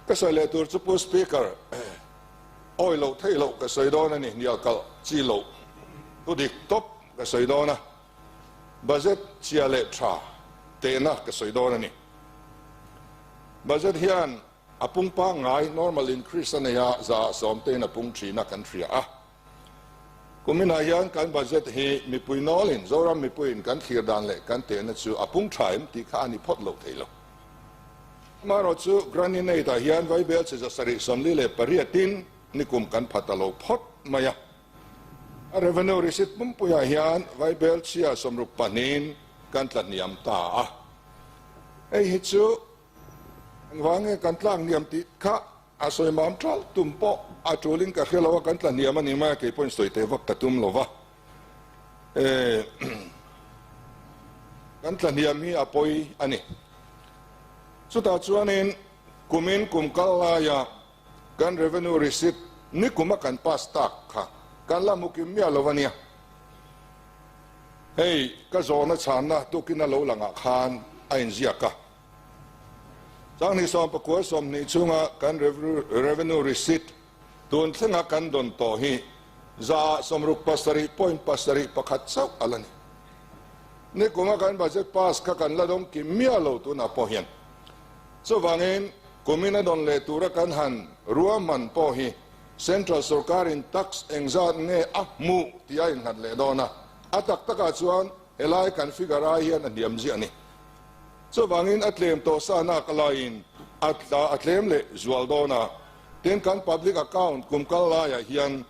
Ka sawi leh tur chu Pu Speaker, awi loh theih loh ka sawi dawn a ni, hnial kalh chi loh thu dik tawp ka sawi dawn a, budget chhia leh tha tehna ka sawi dawn a ni. Budget hian a pung pangngai, normal increase, a nei a, 10% in a pung thin a kan hria a. Kuminah hian kan budget hi mipui nawlin, Zoram mipuiin kan thlir dan leh kan tehna chu a pung tha em tih kha a ni phawt lo thei lo. Amaherawh chu Graninate-ah hian Vaibel chi 748 in nikum kan pha ta lo phawt mai a. A revenue receipt pumpuiah hian Vaibel chhia 62 in kan tla hniam ta a. Hei hi chu engvang nge kan tlak hniam tih kha A sawi mam ṭal tum pawh a ṭulin ka hre lo a, kan tla hniam a ni mai a, kei pawhin sawi teh vak ka tum lo va. Kan tla hniam hi a pawi a ni. Chutah chuanin kumin kum kal laia kan revenue receipt nikuma kan pass tak kha kan la hmu kim miah lo a nia. Hei ka zawhna chhanna tukin a lo langah khan a inziak a. Sanghnih sawmpakua 20 chhunga kan revenue receipt tun thlenga kan dawn tawh hi 67.71% chauh a la ni. Nikuma kan budget pass kha kan la dawng kim miah lo tunah pawh hian. Chuvangin kumin a dawn leh tura kan han ruahman pawh hi Central sorkarin tax engzat nge a hmuh tih a innghat leh dawn a, a tak takah chuan helai kan figure ai hian a hniam ziah a ni. Chuvangin a tlem tawh sa nak laiin a tla a tlem leh zual dawn a, tin kan public account kum kal laiah hian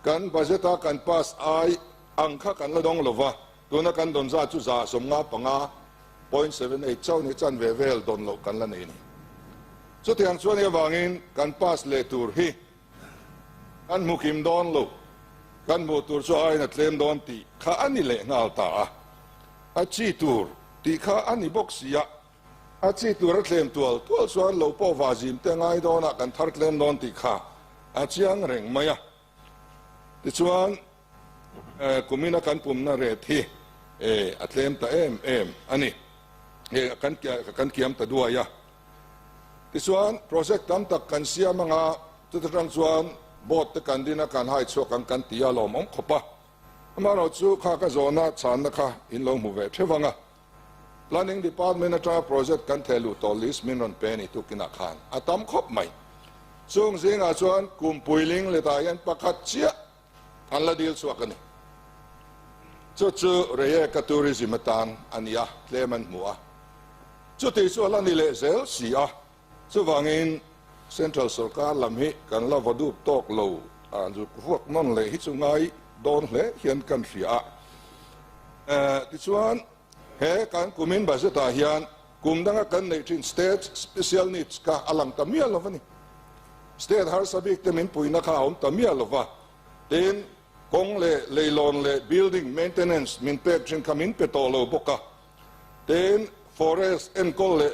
kan budget a kan pass ai ang kha kan la dawng lova, tuna kan dawn zat chu 55.78 chauh ni chanve vel dawn loh kan la nei a ni. Chutiang chuan i avangin kan pass leh tur hi kan hmu kim dawn lo, kan hmuh tur chu aiin a tlem dawn tih kha a ni leh nghal ta a, a chi tur tih kha a ni bawk si a, a chi tur a tlem tual tual chuan lo pawh va zim te ngai dawnah kan thar tlem dawn tih kha a chiang reng mai a. Tichuan kumina kan pumna ret hi a tlem ta em em a ni, kan kiam ta duai a. Tichuan project tam tak kan siam anga chuta tang chuan board te kan din a kan hai chhuak ang kan ti a lawmawm khawp a. Amaherawh chu kha ka zawhna chhanna kha in lo hmu ve theuh ang a. Planning department atanga project kan theh luh tawh list min rawn pe ni tukinah khan a tam khawp mai. Chung zingah chuan kum puiling letah hian pakhat chiah an la dil chhuak a ni. Chu chu Reiek-a tourism atan a ni a, tlem an hmu a. Chuti chu a la ni leh zel si a, chuvangin Central sorkar lam hi kan la va dup tawk lo a, zuk vuak nawn leh hi chu ngai dawn hle hian kan hria a. Tichuan, he kan kumin budget-ah hian kum danga kan neih thin state special needs kha a lang ta miah lo a ni. State harsa bik te min puihna kha a awm ta miah lo va, tin, kawng leh leilawn leh building maintenance min pek thin kha min pe tawh lo bawk a. Tin, forest enkawl leh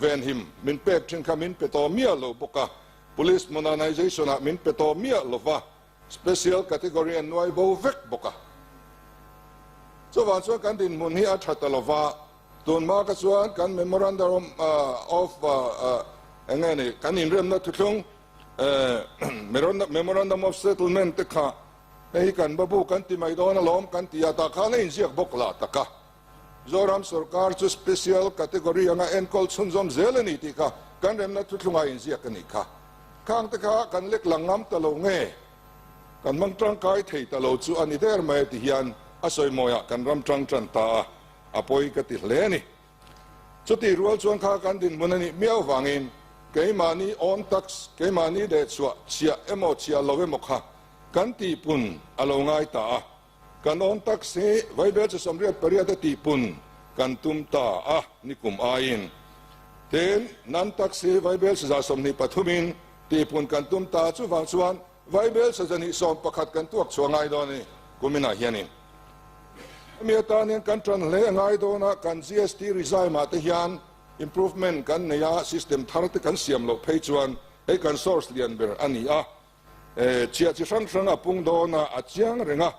venhim min pek thin kha min pe tawh miah lo bawk a, police modernization-ah min pe tawh miah lo va, special category an nuai bo vek bawk a. Chuvang chuan kan dinhmun hi a tha ta lo va, tun hma kha chuan kan memorandum of eng nge ni, kan inremna thuthlung memorandum of settlement te kha hei hi kan babu kan ti mai dawn alawm kan ti a, tah khan a inziak bawk lah tak a. Zoram sorkar chu special category anga enkawl chhunzawm zel a ni tih kha kan remna thuthlungah inziak a nih kha. Khang te kha kan lek lang ngam ta lo nge? Kan hmang tangkai thei ta lo chu a ni der mai a ti hian a sawimawiah kan ram tang tan ta a, a pawi ka ti hle a ni. Chutih rual chuan kha kan dinhmun a nih miau vangin keimahni own tax, keimahni dehchhuah chhiah emaw chhiah lo emaw kha kan tihpun a lo ngai ta a. Kan own tax hi Vaibel chi 88 a tihpun kan tum ta a nikum aiin. Tin, non tax hi Vaibel chi 23 in tihpun kan tum ta chuvang chuan Vaibel chi 211 kan tuak chhuah ngai dawn a ni kuminah hianin. Hemi atan hian kan tan hle a ngai dawn a, kan GST regime ah te hian improvement kan nei a, system thar te kan siam loh phei chuan hei kan source lian ber a ni a. Chhiah chi hrang hrang a pung dawn a, a chiang reng a.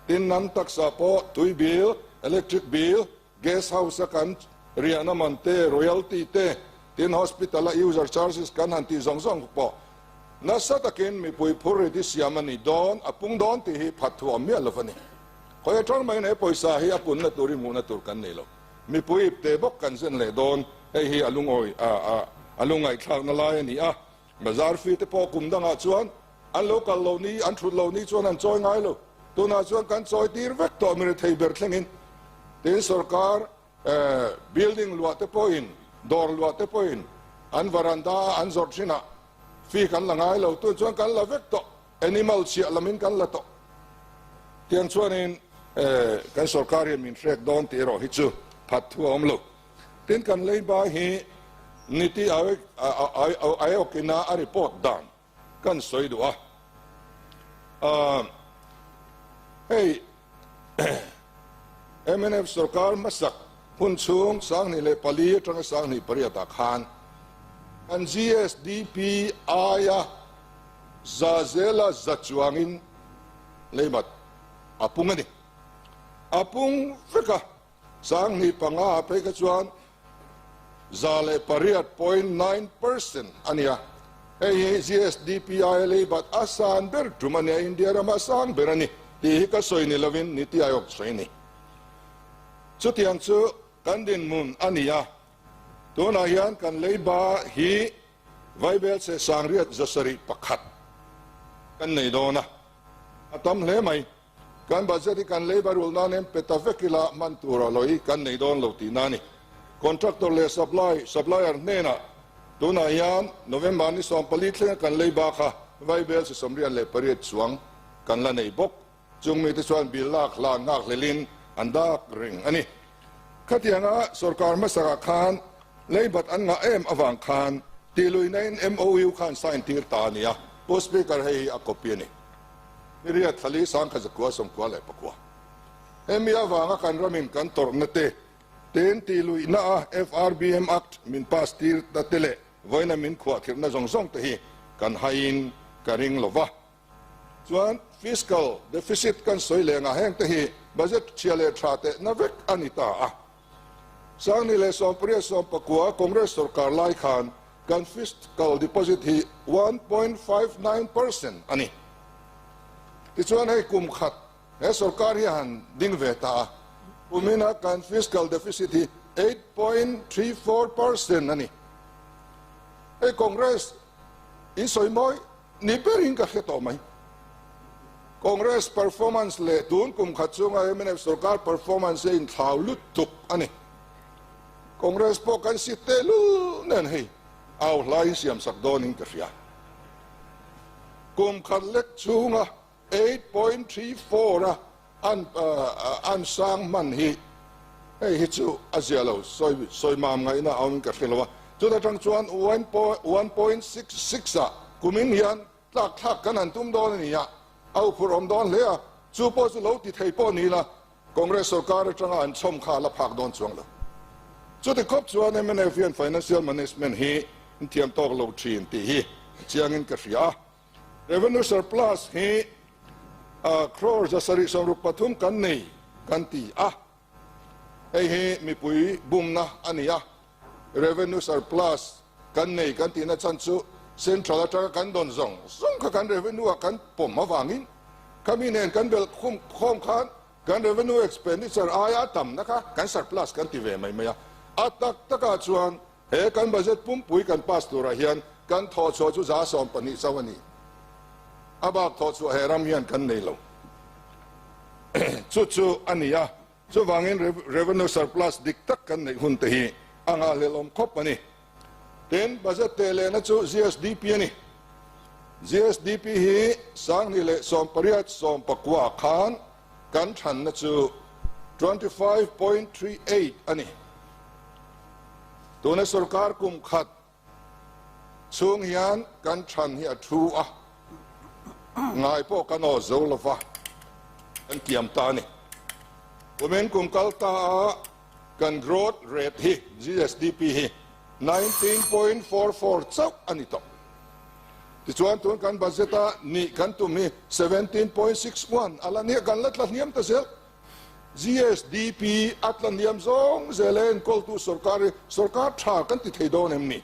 Tin, nan taksa pawh tui bill, electric bill, gas house a kan riahna man te, royalty te, Tin, hospital-a user charges kan han tih zawng zawng pawh nasa takin mipui phurrit hi siam a ni dawn, a pung dawn tih hi phat thuam miah lo a ni. Khawi atang maiin he pawisa hi a punna tur hi hmuhna tur kan nei lo. Mipui ipte bawk kan zen leh dawn, hei hi a lungawi a lungngaihthlakna lai a ni a. Bazar fee te pawh kum dangah chuan an lo kal lo ni, an thut lo ni chuan an chawi ngai lo. Tunah chuan kan chawi tir vek tawh mirethei ber thlengin. Tin, sorkar building luah te pawhin, dawr luah te pawhin an varanda a an zawrh thinah fee kan la ngai lo. Tun chuan kan la vek tawh, animal chhiah lamin kan la tawh. Tiang chuanin kan sorkar hian min hrek dawn tih erawh hi chu phat thu a awm lo. Tin, kan leiba hi Niti Aayog-ina a report dan kan sawi duh a. Hei mnf sorkar hmasak hun chhung 2004 atanga 2008 ah khan kan GSDP aia za zela za chuangin leibat a pung a ni. A pung vek a. 2005 ah phei kha chuan 108.9% a ni a, hei hi GSDP aia leibat a san ber tum a nia, India rama a sang ber a ni tih hi ka sawi ni lovin Niti Aayog sawi a ni. Chutiang chu kan dinhmun a ni a, tunah hian kan leiba hi Vaibelchhe 771 kan nei dawn a, a tam hle mai. Kan budget hi kan leiba rul nan em pe ta vek ila hman tur a lawi kan nei dawn lo tihna a ni. Contractor leh supply supplier hnenah tunah hian November ni 14 thlenga kan leiba kha Vaibel chi 78 chuang kan la nei bawk. Chung mite chuan bill lak hlan nghak hlelin an dak reng a ni. Khatianga sorkar hmasakah khan leibat an ngah em avang khan tihluihna in MOU khan sign tir ta a ni a, Pu Speaker hei hi a copy a ni. Ni riat thali 1994. Hemi avanga kan ramin kan tawrhna te, tin tihluihna a FRBM Act min pass tir ta te leh vawiina min khuahkhirhna zawng zawng te hi kan haiin ka ring lo va. Chuan fiscal deficit kan sawi leh anga heng te hi budget chhia leh tha tehna vek a ni ta a. 2018 19 Congress sorkar lai khan kan fiscal deposit hi 1.59% a ni. Tichuan hei kum khat he sorkar hi a han ding ve ta a, kumina kan fiscal deficit hi 8.34% a ni. Hei Congress in sawi mawi ni berin ka hre tawh mai. Congress performance leh tun kum khat chunga mnf sorkar performance hi a inthlau lutuk a ni. Congress pawh kan sit teh lul nen hei au hlaiin siamsak dawnin ka hria. Kum khat lek chhunga 8.34 a an an sang hman hi hei hi chu a zia lo sawi sawi mam ngaihna a awmin ka hre lo a. Chuta tang chuan 1.66 ah kumin hian tlak thlak kan han tum dawn a ni a, a uphurh awm dawn hle a, chu pawh chu lo ti thei pawh ni la Congress sorkar atanga an chhawm kha a la phak dawn chuang lo. Chuti khawp chuan mnf hian financial management hi an thiam tawk lo thin tih hi chiangin ka hria a. Revenue surplus hi crore 763 kan nei kan ti a, hei hi mipui bumna a ni a. Revenue surplus kan nei kan tihna chhan chu central atanga kan dawn zawng zawng kha kan revenue ah kan pawm avangin khami nen kan belh khum khawm khan kan revenue expenditure aia tamna kha kan surplus kan ti ve mai mai a. A tak takah chuan he kan budget pumpui kan pass turah hian kan thawhchhuah chu 12% chauh a ni. A bak thawhchhuah he ram hian kan nei lo. Chu chu a ni a. Chuvangin revenue surplus dik tak kan neih hun te hi a nghahhlelawm khawp a ni. Tin, budget teh lehna chu GSDP a ni. GSDP hi 2018 19 khan kan thanna chu 25.38 a ni. Tuna sorkar kum khat chhung hian kan than hi a thu a, ngai pawh kan aw zo lova kan kiam ta a ni. Kumin kum kal ta a kan growth rate hi GSDP hi 19.44 chauh a ni tawh. Tichuan tun kan budget a nih kan tum hi 17.61 a la nia kan la tla hniam ta zel. GSDP a tla hniam zawng zel e enkawltu sorkar hi sorkar tha kan ti thei dawn em ni?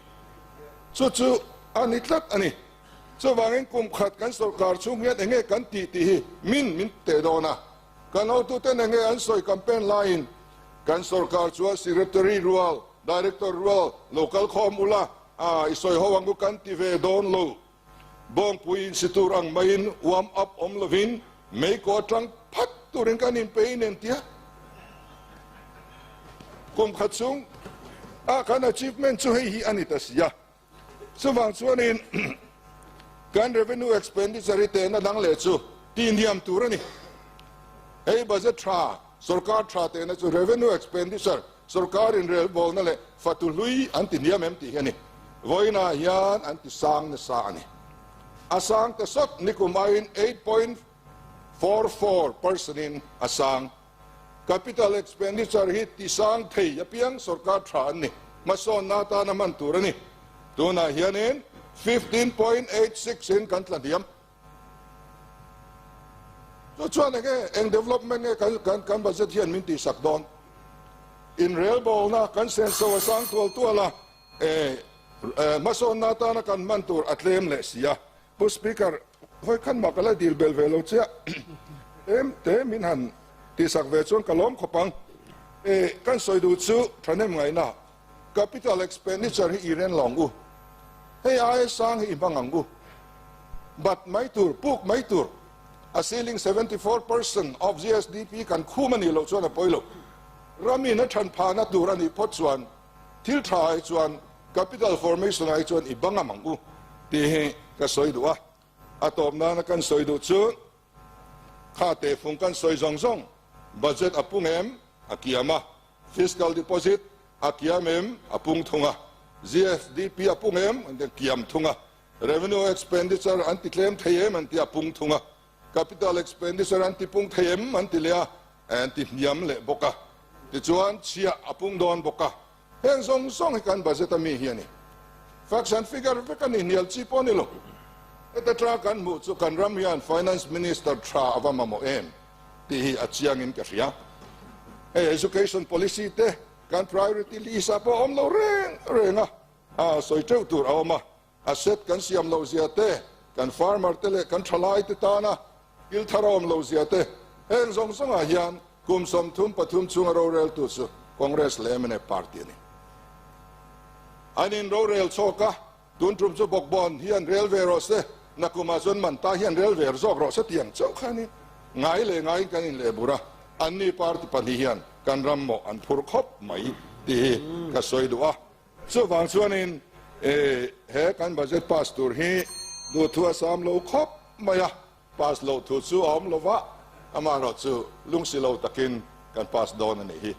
Chu chu a ni tlat a ni. Chuvangin kum khat kan sorkar chhung hian enge kan tih tih hi min min teh dawn a. Kan hotuten enge an sawi campaign laiin kan sorkar chuan secretary rual, director rual lo kal khawm ula, a i sawi ho ang u kan ti ve dawn lo. Bawngpui insi tur ang maiin warm up awm lovin meikaw atang phat turin kan inpein entia. Kum khat chhung a kan achievement chu hei hi a ni ta si a. Chuvang chuanin kan revenue expenditure hi tehna dang leh chu tihniam tur a ni. Hei budget tha, sorkar tha tehna chu revenue expenditure, sorkar inrelbawlna leh fatu hlui an ti hniam em tih hi a ni. Vawiinah hian an ti sang nasa a ni. A sang ta sawt nikum aiin 8.44 percent in a sang. Capital expenditure hi ti sang thei apiang sorkar tha an ni. Hmasawnna atana hman tur a ni. Tunah hianin 15.86 in kan tla hniam. Chu chuan enge eng development nge kan kan kan budget hian min tihsak dawn? Inrelbawlna kan senso a sang tual tual a, eh hmasawnna atana kan hman tur a tlem leh si a. Pu Speaker, vawi khan mah ka la dil bel ve lo chiah. Em te min han tihsak ve chuan ka lawm khawp ang. Eh kan sawi duh chu thahnem ngaihna capital expenditure hi i ren lo ang u. Hei aia sang hi i hmang ang u. Bat mai tur, puk mai tur, a ceiling 74% of GSDP kan khum a nih loh chuan a pawi lo. Ramin a than phahna tur a nih phawt chuan thil tha ai chuan capital formation ai chuan i bang am ang u tih hi ka sawi duh a. A tawp nana kan sawi duh chu kha tehfung kan sawi zawng zawng budget a pung em a kiam a, fiscal deposit a kiam em a pung thung a, GSDP a pung em an ti a kiam thung a, revenue expenditure an ti tlem thei em an ti a pung thung a, capital expenditure an ti pung thei em an ti leh a, an ti hniam leh bawk a, tichuan chhiah a pung dawn bawk a, heng zawng zawng hi kan budget a mi hi a ni. Facts and figure vek a ni, hnial chi pawh a ni lo. Heta tang kan hmuh chu kan ram hian finance minister tha a va mamawh em tih hi a chiangin ka hria. Hei education policy te kan priority list ah pawh a awm lo reng reng a, a sawi teuh tur a awm a. Asset kan siam loh zia te, kan farmer te leh kan thalai te tana thil thar a awm loh zia te, heng zawng zawngah hian kum 33 chhunga roreltu chu Congress leh mnf party a ni. An in rorel chhawk a, tun tum chu Bawkbawn hian rel ve rawh se, nakumah chuan Manta hian rel ve zawk rawh se tiang chauh kha a ni. Ngai leh ngaiin kan inleh bur a, anni party pahnih hian kan ram mawh an phur khawp mai tih hi ka sawi duh a. Chuvang chuanin he kan budget pass tur hi duhthu a sam lo khawp mai a, pass loh thu chu a awm lo va, amaherawhchu lungsi lo takin kan pass dawn a nih hi.